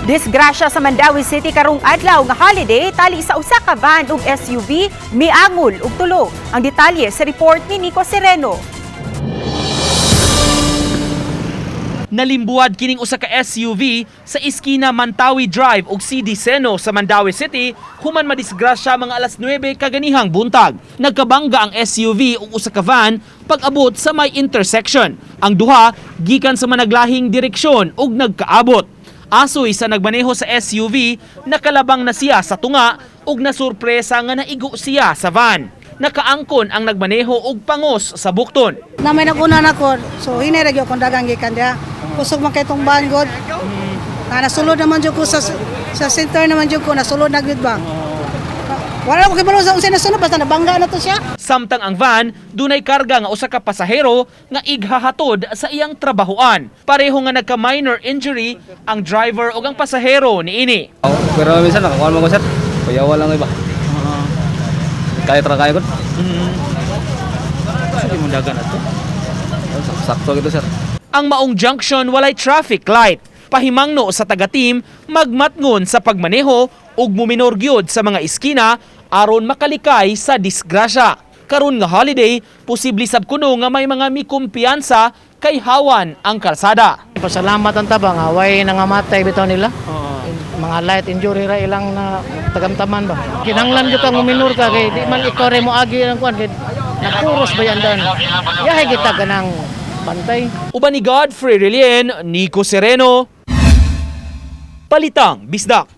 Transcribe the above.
Disgrasya sa Mandaue City karong adlaw nga holiday tali sa usa ka van ug SUV miangol og tulo. Ang detalye sa report ni Nico Sereno. Nalimbuad kining usa ka SUV sa iskina Mantawi Drive ug CD Seno sa Mandaue City human madisgrasya mga alas 9 kaganihang buntag. Nagkabangga ang SUV ug usa ka van pag-abot sa may intersection. Ang duha gikan sa managlahing direksyon ug nagkaabot. Asoy sa nagmaneho sa SUV, nakalabang na siya sa tunga ug nasurpresa nga naigo siya sa van. Nakaangkon ang nagmaneho og pangos sa bukton. Na may naguna na ko, so hinay ra gyud akong dagang gikan diha. Kusog man kay tong van god. Na nasulod naman jud ko sa center naman jud ko, nasulod na gyud ba. Wala ko kibalo sa unsay nasulod, basta nabangga na to siya. Samtang ang van, dunay karga nga usa ka pasahero nga ighahatod sa iyang trabahoan. Pareho nga nagka-minor injury ang driver ug ang pasahero niini. Oo, pero minsan nakakuha mo ko, sir. Kuyawa lang iba. Kaya tra kaya ko. Sige mo dagan ato. Sakto gitu, sir. Ang maong junction walay traffic light. Pahimangno sa taga-team magmatngon sa pagmaneho ug muminor gyud sa mga iskina aron makalikay sa disgrasya. Karon nga holiday, posible sab kuno nga may mga mikumpiyansa kay hawan ang kalsada. Pasalamat ang tabang, away nangamatay bitaw nila. Mga light injury ra ilang na tagamtaman ba. Kinanglan gyud kang uminor ka kay di man ikaw re mo agi ang kuan kay napuros ba yan dan. Yahay kita ganang bantay. Uban ni Godfrey Relien, Nico Sereno, Palitang Bisdak.